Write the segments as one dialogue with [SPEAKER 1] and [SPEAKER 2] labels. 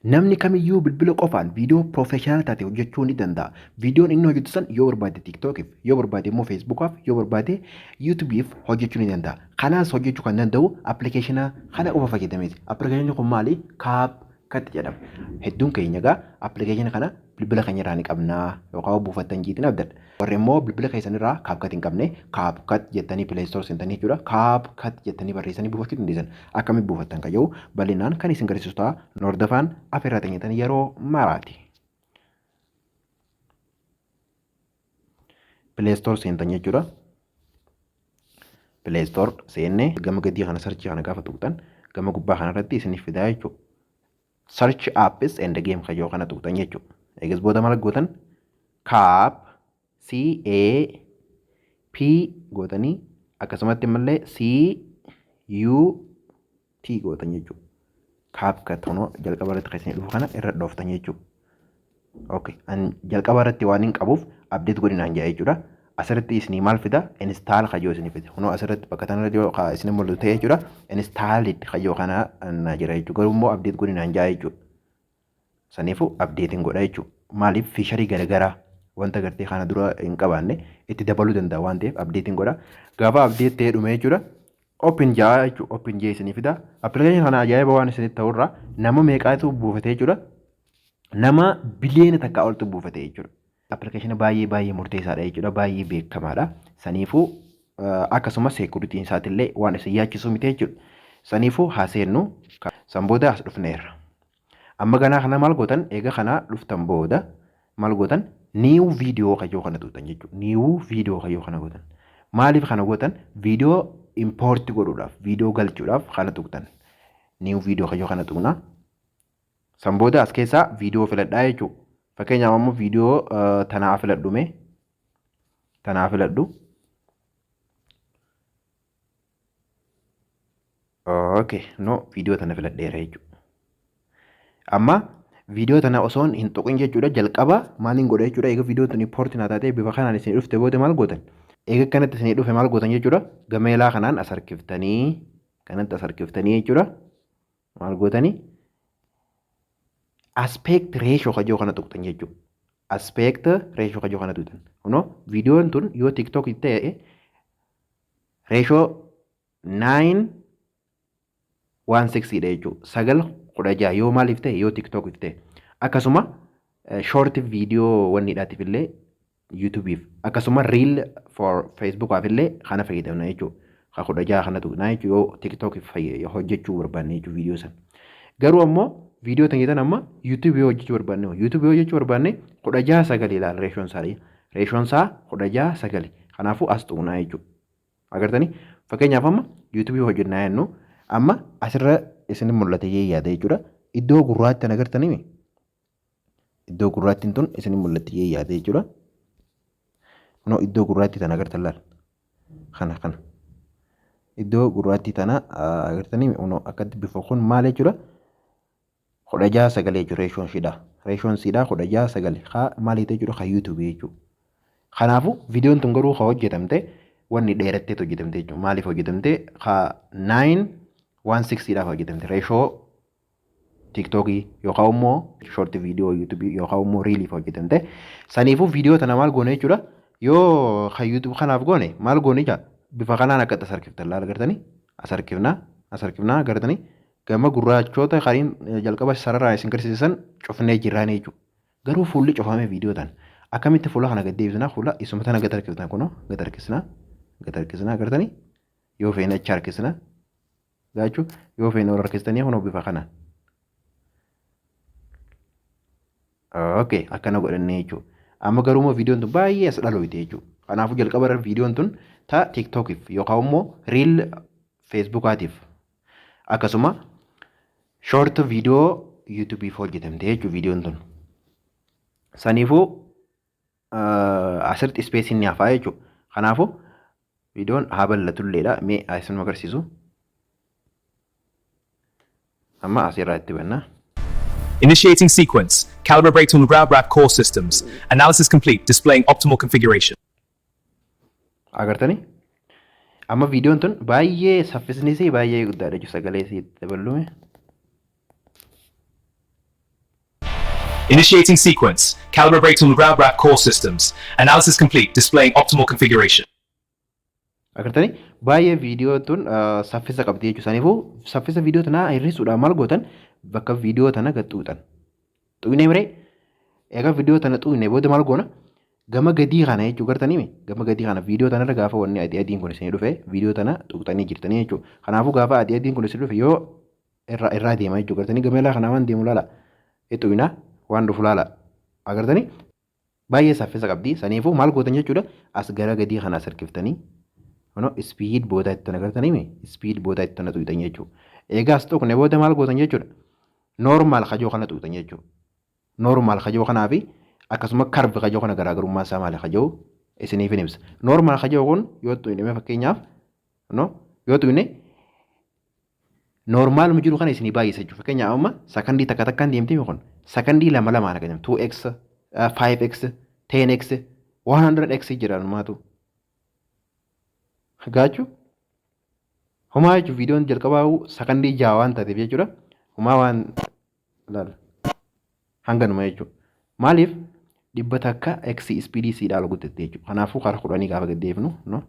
[SPEAKER 1] Namni kamiyyuu bilbila qofaan viidiyoo professional taate hojjechuu ni danda'a. Viidiyoon inni hojjetu san yoo barbaade TikTokiif, yoo barbaade immoo Facebookaaf, yoo barbaade YouTubeif hojjechuu ni danda'a. Kanaas hojjechuu kan danda'u appilikeeshina kana qofa fayyadameeti. Appilikeeshinni kun maali? CapCut jedhama. Hedduun keenya egaa appilikeeshina kana bilbila keenya irraa ni qabna yookaan buufattan jeetiin abdadha. Warri immoo bilbila keessan irraa CapCut hin qabne CapCut jettanii Play Store seentanii jechuudha. CapCut jettanii barreessanii buufachuu dandeessan. Akkamitti buufattan kan jedhu bal'inaan kan isin garsiisu ta'a. Nu hordofaan afeerraa teenyatan yeroo maraati. Play Store seentan jechuudha. Play Store seennee gama gadii kana sarchii kana gaafa tuqxan gama gubbaa kanarratti isiniif fidaa jechuudha. Search apps and game kan jedhu kana tuqxan jechuudha. Eegas booda maal gootan? Cap C A P gootanii akkasumatti immallee C U T gootan jechuudha. CapCut kunoo jalqaba irratti kan isin dhufu kana irra dhooftan jechuudha. Okay, an jalqaba irratti waan hin qabuuf update godhinaan jedha jechuudha. Asirratti isinii maal fida? Install kayyoo isinii fida. Kunoo asirratti bakka kanarratti yoo isin mul'atu ta'e jechuudha. Installed kayyoo kana na jira jechuudha. Garuu immoo update godhinaan jedha jechuudha. Saniifuu updatein godha jechuudha. Maaliif fiisharii garaagaraa wanta gartee kana dura hin qabaanne itti dabaluu danda'a waan ta'eef updatein godha. Gaafa update ta'ee dhume jechuudha. Open ja'a jechuudha. Open jee isinii fida. Application kana ajaa'iba waan isinitti ta'urraa nama meeqaatu buufate jechuudha. Nama biliyoona takkaa oltu buufate jechuudha. Appilikeeshina baay'ee baay'ee murteessaadha jechuudha. Baay'ee beekamaadha. Saniifuu akkasuma seekuritiin isaatillee waan isin yaachisu miti jechuudha. Saniifuu haa seennu. San booda as dhufneerra. Amma ganaa kana maal gootan? Eega kana dhuftan booda maal gootan? New video kayyoo kana tuqxan jechuudha. New video kayyoo kana gootan. Maaliif kana gootan? Viidiyoo import godhuudhaaf, viidiyoo galchuudhaaf kana tuqxan. New video kayyoo kana tuqna. San booda as keessaa viidiyoo filadhaa jechuudha. Fakkeenyaaf ammoo viidiyoo tanaa filadhu mee. Tanaa filadhu. Okay, no viidiyoo tana filadheera jechuudha. Amma viidiyoo tana osoon hin tuqin jechuudha jalqaba maaliin godha jechuudha eega viidiyoo tun import naa taatee bifa kanaan isin dhufte booda maal gootan? Eega akkanatti isin dhufe maal gootan jechuudha gameelaa kanaan as harkiftanii kanatti as harkiftanii jechuudha. Maal gootanii? Aspect ratio kajoo kana tuqxan jechuudha. Aspect ratio kajoo kana tuqxan. Kunoo viidiyoon tun yoo TikTok ta'e ratio 9 1 6 dha jechuudha. 9 16 yoo maaliif ta'e yoo TikTok ta'e. Akkasuma short viidiyoo wanniidhaatiif illee YouTubeif akkasuma reel for Facebookaaf illee kana fayyadamna jechuudha. Ka 16 kana tuqnaa jechuudha yoo TikTokiif hojjechuu barbaanne jechuudha viidiyoo sana. Garuu ammoo viidiyoo tan jettan amma YouTube yoo hojjechuu barbaanne YouTube yoo hojjechuu barbaanne 16:9 ilaala reeshoon isaa. Reeshoon isaa 16:9. Kanaafuu as tuqnaa jechuudha. Agartanii fakkeenyaaf amma YouTube hojjennaa jennu amma asirra isin mul'ate yaada jechuudha. Iddoo gurraatti agartanii iddoo gurraattiin tun isin mul'atti jee yaada jechuudha. Kunoo iddoo gurraattii tana agartan laal. Kana kana. Iddoo gurraattii tana agartanii kunoo akkatti bifa kun maal jechuudha? 16:9 jechuudha reeshoon ishiidha. Reeshoon isiidha 16:9 haa maaliiti jechuudha haa yuutuubii jechuudha. Kanaafuu viidiyoon tun garuu haa hojjetamte wanni dheeratteet hojjetamte jechuudha. Maaliif hojjetamte? Haa 9 1 6 dhaaf hojjetamte reeshoo TikTokii yookaan immoo short viidiyoo YouTube yookaan immoo riiliif hojjetamte. Saniifuu viidiyoo tana maal goone jechuudha. Yoo kan YouTube kanaaf goone maal goone jecha bifa kanaan akka as harkiftan laala gartanii as harkifnaa as harkifnaa gartanii gama gurraachoota kaniin jalqaba sararaan isin garsiisan cufnee jirraan jechuudha. Garuu fuulli cufamee viidiyoo tana akkamitti fuula kana gad deebisnaa fuula isuma tana gad harkiftan kunoo gad harkisnaa gad harkisnaa gartanii yoo feene achi harkisnaa Gaachuu yoo feene ol harkistanii kunoo bifa kanaan. Okay, akkana godhannee jechuudha. Amma garuu immoo viidiyoon tun baay'ee as dhalooyte jechuudha. Kanaafuu jalqaba irra viidiyoon tun ta TikTokiif yookaan immoo riil Facebookaatiif akkasuma short viidiyoo YouTubeif hojjetamte jechuudha viidiyoon tun. Saniifuu asirratti ispeesiin ni hafaa jechuudha. Kanaafuu viidiyoon haa bal'atulleedha. Mee isin agarsiisu. Amma asirraa itti banna.
[SPEAKER 2] Initiating sequence. Calibrating Rap core systems. Analysis complete. Displaying optimal configuration.
[SPEAKER 1] Agartanii? Amma viidiyoon tun baay'ee saffisni isii baay'ee guddaadha jechuudha. Sagalee isii itti daballume.
[SPEAKER 2] Initiating sequence. Calibrating Grab core systems. Analysis complete. Displaying optimal configuration.
[SPEAKER 1] Agartanii, baay'ee viidiyoo tun saffisa qabdi jechuudha. Saniifuu saffisa viidiyoo tanaa hir'isuudhaan maal gootan? Bakka viidiyoo tana gad xuuxan. Xuqnee miree, egaa viidiyoo tana xuqnee booda maal goona? Gama gadii kana jechuudha, gartanii gama gadii kana viidiyoo tanarra gaafa wanni adii adiin kun isinii dhufe, viidiyoo tana xuqxanii jirtanii jechuudha. Kanaafuu gaafa adii adiin kun isinii dhufe yoo irraa irraa deema jechuudha. Gartanii gama ilaa kanaa waan deemu laala. Xuqnaa waan dhufu laala. Agartanii, baay'ee saffisa qabdi. Saniifuu maal gootan jechuudha? As gara gadii kana as harkiftanii, kunoo speed booda itti agartanii mi, speed booda itti xuqxan jechuudha. Egaa as tuqne booda maal gootan jechuudha? Normal kajoo kana xuqxan jechuudha. Normal kajoo kanaa fi akkasuma curve kajoo kana garaagarummaa isaa maali kajoo isiniif hin ibsa. Normal kajoo kun yoo xuqne, fakkeenyaaf, no, yoo xuqne normaluma jiru kana isinii baay'isa jechuudha. Fakkeenyaaf, amma sakandii takka takkaan deemtee, kun sakandii lama lamaan akka 2x, 5x, 10x, 100x jira numaatu. Gaachuu homaa jechuun viidiyoon jalqabaa sakandii 6 waan taateef jechuudha. Homaa waan laala hanganuma jechuudha. Maaliif 100 x speedii siidhaa ol guddatte jechuudha. Kanaafuu karaa 10 gaafa gad deebinu, no,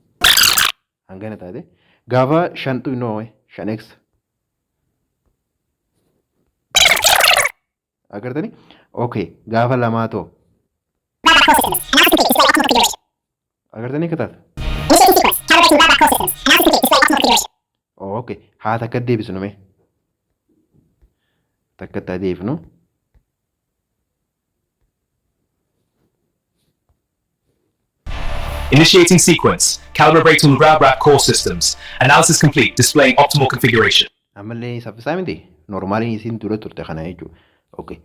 [SPEAKER 1] hangana taate. Gaafa shantu inoo 5x agartanii. Okay, gaafa lamaa ta'u agartanii akka taate. Okay, haa takka deebisnu, mee takka itti deebifnu.
[SPEAKER 2] Initiating sequence. Calibrating Grab core systems. Analysis complete. Displaying optimal configuration.
[SPEAKER 1] Ammallee saffisaa miti, normaliin isiin dura turte kana jechuudha. Okay.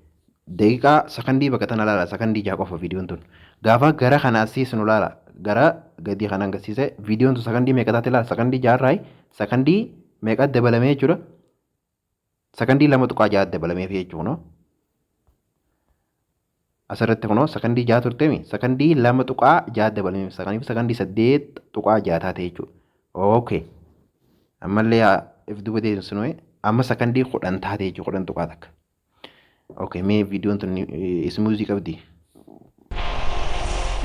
[SPEAKER 1] Daqiiqaa sakandii bakka tana laala, sakandii 6 qofa viidiyoon tun. Gaafa gara kana asiisnu laala, gara gadii kana agarsiise, viidiyoon tun sakandii meeqa taate laala. Sakandii 6rraa sakandii meeqa dabalamee jechuudha? Sakandii 2.6 dabalameef jechuudha. Asirratti kunoo sakandii 6 turteemi, sakandii 2.6 dabalameef, sakandii 8.6 taate jechuudha. Okay. Ammallee if duuba deemsinu, amma sakandii 10 taate jechuudha, 10.1. Okay, mee viidiyoon tun smoothii qabdi.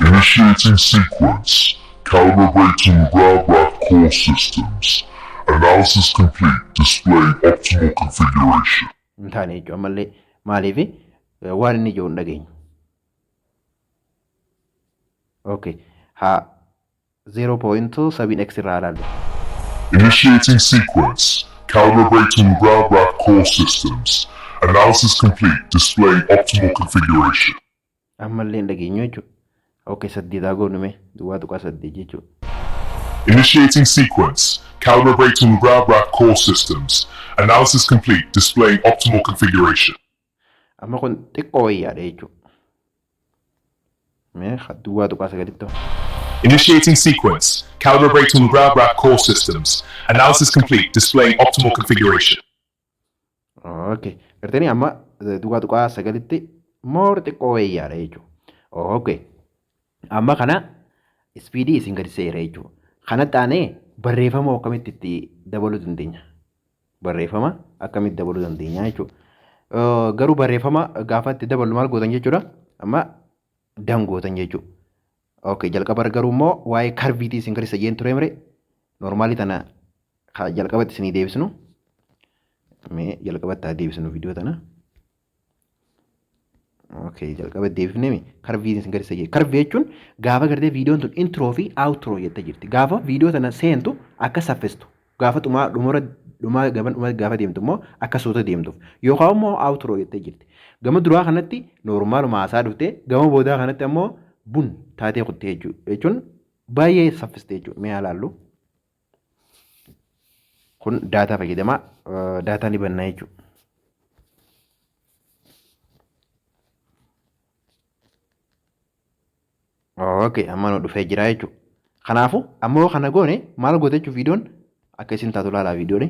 [SPEAKER 3] Initiating sequence. Calibrating Grab core systems. Analysis complete. Displaying optimal configuration.
[SPEAKER 1] Hin taane jechuudha ammallee. Maaliif? Waan inni jiru hin dhageenyu. Okay, haa 0.7 x irraa ilaallu.
[SPEAKER 3] Initiating sequence. Calibrating Grab core systems. Analysis complete. Displaying optimal configuration.
[SPEAKER 1] Ammallee hin dhageenyu jechuudha. Okay, saddeetaa goonu, mee 0.8 jechuudha.
[SPEAKER 3] Initiating sequence. Calibrating Grab core systems. Analysis complete. Displaying optimal configuration.
[SPEAKER 1] Amma kun xiqqoo wayyaadha jechuudha. Mee 0.9tti ta'u.
[SPEAKER 2] Initiating sequence. Calibrating Grab core systems. Analysis complete. Displaying optimal configuration.
[SPEAKER 1] Okay. Gartanii, amma 0.9tti more xiqqoo wayyaadha jechuudha. Okay. Amma kana speedii isin gadi seera jechuudha. Kana taanee barreeffama akkamitti itti dabaluu dandeenya? Barreeffama akkamitti dabaluu dandeenya jechuudha. Garuu barreeffama gaafa itti daballu maal gootan jechuudha? Amma done gootan jechuudha. Okay, jalqaba garuu immoo waa'ee curveiitii isin gadi sajeen ture mire, normalii tana jalqabatti isinii deebisnu. Mee jalqabatti haa deebisnu viidiyoo tana. Okay, jalqaba deebifnee curveiin isin gadi sajee. Curveii jechuun gaafa gartee viidiyoon tun intro fi outro jettee jirti. Gaafa viidiyoo tana seentu akka saffistu. Gaafa dhumaa dhumura dhumaa gama dhumaa gaafa deemtu immoo akka suuta deemtuuf. Yookaan immoo outro jettee jirti. Gama duraa kanatti normaluma haasaa dhuftee, gama boodaa kanatti ammoo bun taatee kuttee jechuudha. Jechuun baay'ee saffiste jechuudha. Mee ilaallu. Kun data fayyadamaa, data ni bannaa jechuudha. Okay, amma nu dhufee jira jechuudha. Kanaafuu amma yoo kana goone maal goote jechuudha? Viidiyoon akka isin taatu ilaalaa viidiyoon.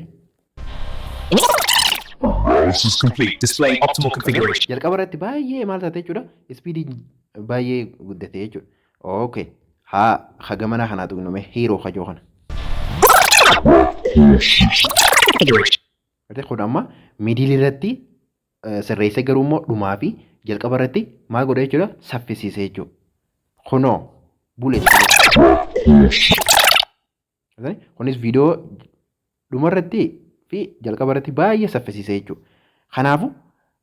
[SPEAKER 2] Analysis complete. Displaying optimal configuration.
[SPEAKER 1] Jalqaba irratti baay'ee maal taate jechuudha? Speedii baay'ee guddate jechuudha. Okay. Haa hagamanaa kanaa tuqnume, hero kajoo kana.
[SPEAKER 2] Configuration.
[SPEAKER 1] Kun amma middle irratti Sirreessee garuu immoo dhumaa fi jalqaba irratti maal godha jechuudha? Saffisiise jechuudha. Kunoo bullet. Kunis viidiyoo dhuma irratti fi jalqaba irratti baay'ee saffisiise jechuudha. Kanaafuu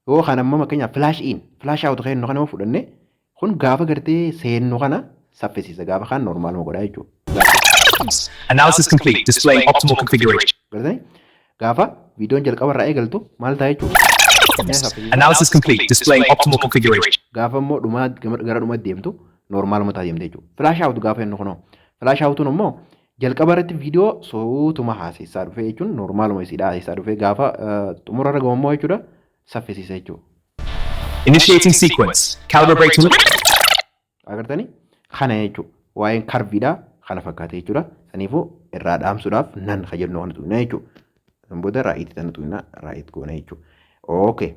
[SPEAKER 1] yoo kan amma fakkeenyaaf flash in, flash out kan kana fudhanne, kun gaafa gartee seennu kana saffisiisa, gaafa kan normaaluma godha jechuudha.
[SPEAKER 2] Analysis complete. Displaying optimal configuration.
[SPEAKER 1] Gartanii gaafa viidiyoon jalqaba irraa eegaltu maal ta'a jechuudha?
[SPEAKER 2] Analysis complete. Displaying optimal configuration.
[SPEAKER 1] Gaafa immoo dhumaa gara dhumaatti deemtu normaaluma ta'a deemte jechuudha. Flash out gaafa jennu kunoo, flash outuun immoo jalqaba irratti viidiyoo suutuma haasessaa dhufe jechuun normaaluma isiidha haasessaa dhufe, gaafa xumura irra gahu immoo jechuudha saffisiisa jechuudha.
[SPEAKER 2] Initiating sequence. Calibrating.
[SPEAKER 1] Agartanii, kana jechuudha. Waa'een curveiidha kana fakkaate jechuudha. Saniifuu irraa dhaamsuudhaaf nan ka jennu kana tuqna jechuudha. San booda right tana tuqna, right goona jechuudha. Okay.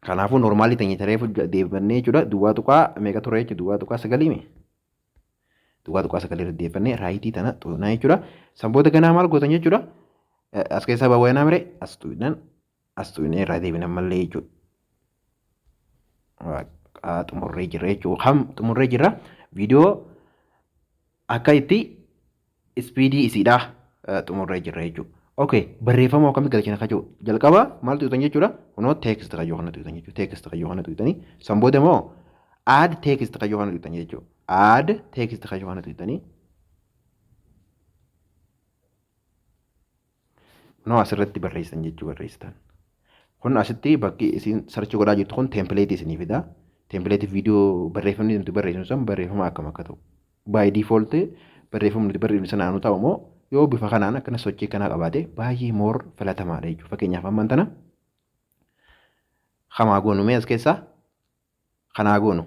[SPEAKER 1] Kanaafuu normalii tanya tareefu deebifannee jechuudha. Duwwaa tuqaa meeqa ture jechuudha? 0.9 mi? 0.9 irra deebifannee rightii tana tuqna jechuudha. San booda ganaa maal gootan jechuudha? As keessaa baawwanaa mire as tuqnan, as tuqnee irraa deebinan mallee jechuudha. Waaqa, xumurree jirra jechuudha. Kam xumurree jirra? Viidiyoo akka itti speedii isiidha xumurree jirra jechuudha. Okay, barreeffama akkamitti galchina ka jiru. Jalqaba maal tuqxan jechuudha? Kunoo text ka jiru kana tuqxan jechuudha. Text ka jiru kana tuqxanii san booda immoo add text ka jiru kana tuqxan jechuudha. Add text ka jiru kana tuqxanii kunoo asirratti barreessan jechuu barreessitan. Kun asitti bakki isin search godhaa jirtu kun templateii isinii fida. Templateii viidiyoo barreeffamni nuti barreessinu san barreeffama akkam akka ta'u. By default barreeffamni nuti barreessinu sanaan nu ta'u immoo yoo bifa kanaan akkana sochii kanaa qabaate baay'ee more filatamaadha jechuudha. Fakkeenyaaf ammaan tana kamaa goonu mee as keessaa kanaa goonu.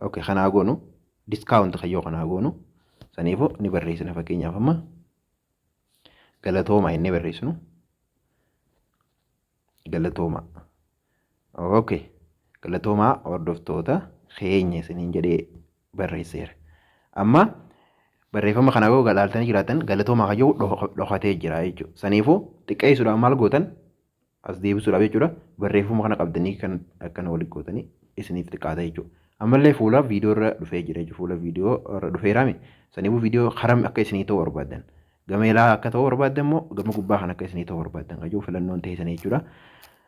[SPEAKER 1] Okay, kanaa goonu, discount kayyoo kanaa goonu. Saniifuu ni barreessina, fakkeenyaaf amma galatooma inni barreessinu. Galatooma. Okay. Galatoomaa hordoftoota keenya isiniin jedhee barreesseera. Amma barreeffama kana yoo ilaaltanii jiraatan galatoomaa kayyoo dhokatee jira jechuudha. Saniifuu xiqqeessuudhaan maal gootan? As deebisuudhaaf jechuudha. Barreeffama kana qabdanii kan akkana walitti gootanii isiniif xiqqaata jechuudha. Ammallee fuula viidiyoo irra dhufee jira jechuudha. Fuula viidiyoo irra dhufeeraami. Saniifuu viidiyoo haram akka isinii ta'u barbaadan. Gama ilaa akka ta'u barbaadan immoo gama gubbaa kan akka isinii ta'u barbaadan kan jiru filannoon teessanii jechuudha.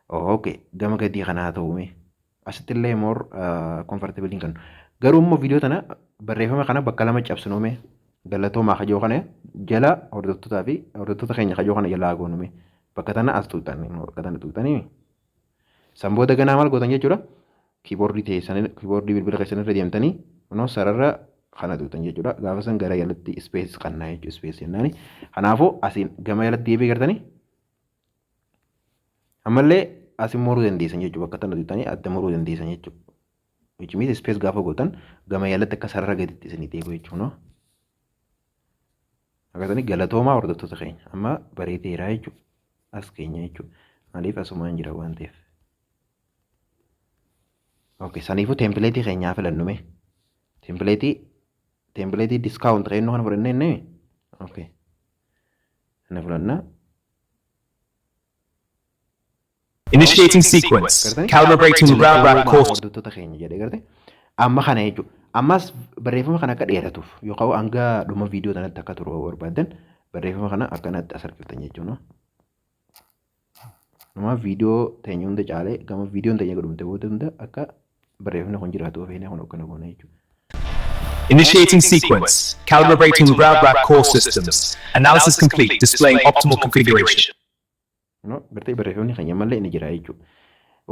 [SPEAKER 1] Okay, gama gadii kanaa ta'u mee. Asitti illee more comfortable hin kennu. Garuu immoo viidiyoo tana barreeffama kana bakka lama cabsinu mee. Galatoomaa kajoo kana jala hordoftootaa fi hordoftoota keenya kajoo kana jalaa goonu mee. Bakka tana as tuqxan, bakka tana tuqxanii. San booda ganaa maal gootan jechuudha? Keyboardii teessanii, keyboardii bilbila keessan irra deemtanii kunoo sarara kana tuqxan jechuudha. Gaafa san gara jalatti space qannaa jechuudha, space jennaani. Kanaafuu asiin gama jalatti deebi'ee gartanii ammallee asin muruu dandeessan jechuudha. Bakka tana tuqxanii adda muruu dandeessan jechuudha. Which means space gaafa gootan gama jalatti akka sarara gaditti isinii deebi'u jechuudha. Agartanii, galatoomaa hordoftoota keenya amma bareedeera jechuudha. As keenya jechuudha. Maaliif asumaan jira waan ta'eef. Okay, saniifuu templateii keenyaa filannu mee. Templateii discount kennuu kana fudhannee inni. Okay. Kana filannaa.
[SPEAKER 2] Initiating sequence. Calibrating Round core.
[SPEAKER 1] Hordoftoota keenya jedhee garte. Amma kana jechuudha. Ammas barreeffama kana akka dheeratuuf yookaan hanga dhuma viidiyoo kanatti akka turu barbaadan barreeffama kana akkanatti as harkiftan jechuudha. Nama viidiyoo teenya hunda caalee gama viidiyoon teenya godhumte booda hunda akka barreeffamni kun jiraatu feene kun akkana goona jechuudha.
[SPEAKER 2] Initiating sequence. Calibrating Round core systems. Analysis complete. Displaying optimal configuration.
[SPEAKER 1] No, gartee barreeffamni keenya mallee inni jira jechuudha.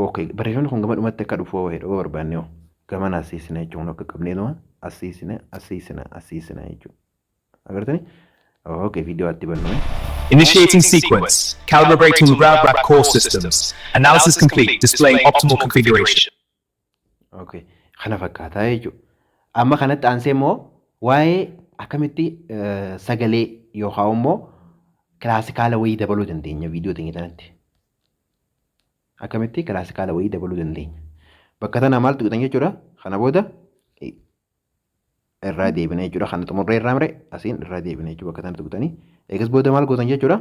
[SPEAKER 1] Okay, barreeffamni kun gama dhumatti akka dhufu yoo barbaanne hoo gama asiisina jechuun akka qabnee asiisina, asiisina, asiisina jechuudha. Agartanii? Okay, viidiyoo atti bannu.
[SPEAKER 2] Initiating sequence. Calibrating Round core systems. Analysis complete. Displaying optimal configuration.
[SPEAKER 1] Okay, kana fakkaataa jechuudha. Amma kanatti aansee immoo waa'ee akkamitti sagalee yookaan immoo classical wayii dabaluu dandeenya viidiyoo teenya kanatti. Akkamitti classical wayii dabaluu dandeenya. Bakka tana maal tuqxan jechuudha. Kana booda Irraa deebina jechuudha. Kana xumurree irraa mire asiin irraa deebina jechuudha. Bakka tana tuqxanii. Eegas booda maal gootan jechuudha?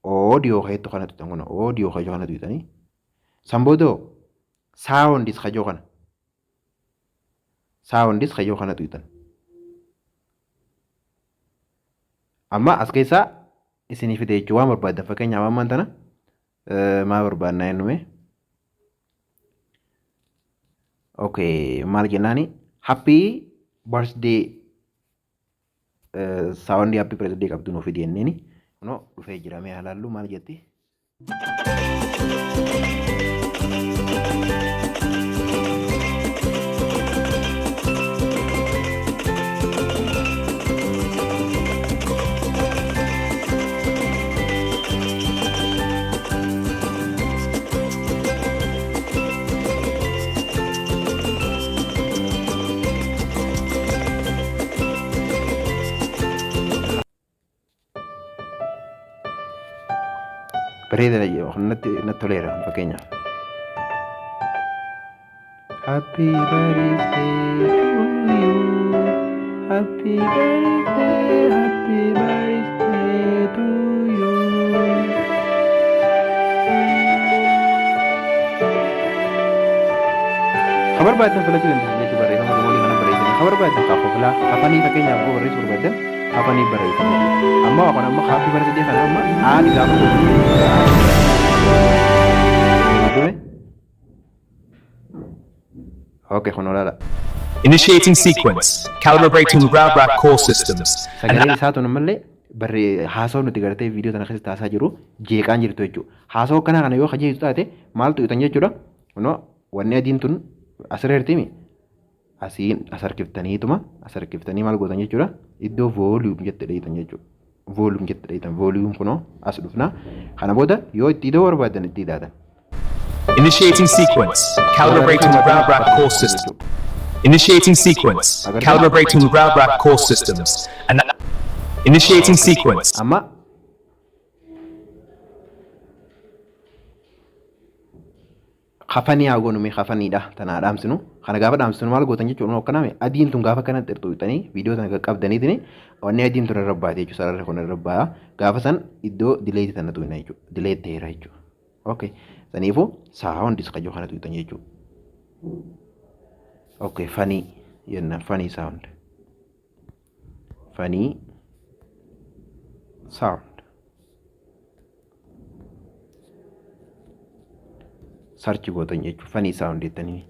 [SPEAKER 1] Audio keettu kana tuqxan kun audio kajoo kana tuqxanii. San booda soundis kajoo kana. Soundis kajoo kana tuqxan. Amma as keessaa isinii fide jechuudha waan barbaaddan, fakkeenyaaf ammaan tana maal barbaadnaa jennume? Okay, maal jennaani? Happy birthday, sound happy birthday qabdu nuuf fidi jenneeni. Kunoo dhufee jira, mee haa laallu maal jetti. Bareeda, natti toleera fakkeenyaaf. Happy birthday to you. Happy birthday, happy birthday to you. Ka barbaaddan filachuu dandeessu jechuudha, barreeffama goolii kana barreessanii. Ka barbaaddan ka koflaa, hafanii fakkeenyaaf yoo barreessuu barbaaddan hafanii barreessan jechuudha. Amma kun amma happy birthday kana amma aadi gaafa godhu. Okay, kun olaala.
[SPEAKER 2] Initiating sequence. Calibrating RabRap core systems.
[SPEAKER 1] Sagalee isaa tun ammallee barree haasawaa nuti gartee viidiyoo tana keessatti haasaa jiru jeeqaan jirtu jechuudha. Haasawaa akkanaa kana yoo kajeeltu taate maaltu hitan jechuudha? Kunoo wanni adiin tun asirra jirtimi. Asiin as harkiftaniituma as harkiftanii maal gootan jechuudha? Iddoo volume jette dheeytan jechuudha. Volume jette dheeytan, volume kunoo as dhufna. Kana booda yoo itti ida'uu barbaadan itti idaatan.
[SPEAKER 2] Initiating sequence. Calibrating RabRap core system. Initiating sequence. Calibrating RabRap core systems. And initiating sequence.
[SPEAKER 1] Amma kafanii haa goonu, mee kafaniidha tanaa dhaamsinu. Kana gaafa dhaamsinu maal gootan jechuudha? Akkanaa adiin tun gaafa kana xirxuuxanii viidiyoo tana qaqqabdaniitiin wanni adiin tun irra baate jechuudha. Sararri kun irra ba'a. Gaafa san iddoo delete tana tuqna jechuudha. Delete ta'eera jechuudha. Okay. Saniifuu soundis kajoo kana tuqxan jechuudha. Okay, funny jenna, funny sound. Funny sound. Search gootan jechuudha. Funny sound jettanii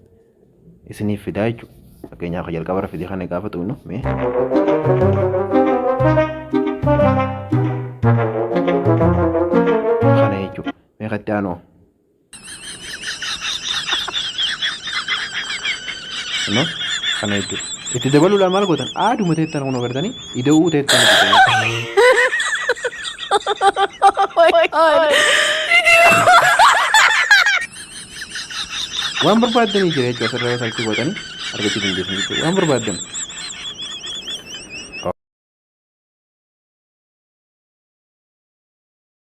[SPEAKER 1] isiniif fidaa jechuudha. Fakkeenyaaf jalqaba irra fide kana gaafa tuqnu mee kana jechuudha. Mee katti aanoo. No, kana jechuudha. Itti dabaluudhaan maal gootan? Aaduma teettan kun agartanii ida'uu teettan.
[SPEAKER 4] Oh my God.
[SPEAKER 1] Waan barbaaddanii jira jechuudha, asirra yoo search gootanii argachuu dandeessan jechuudha. Waan barbaaddan.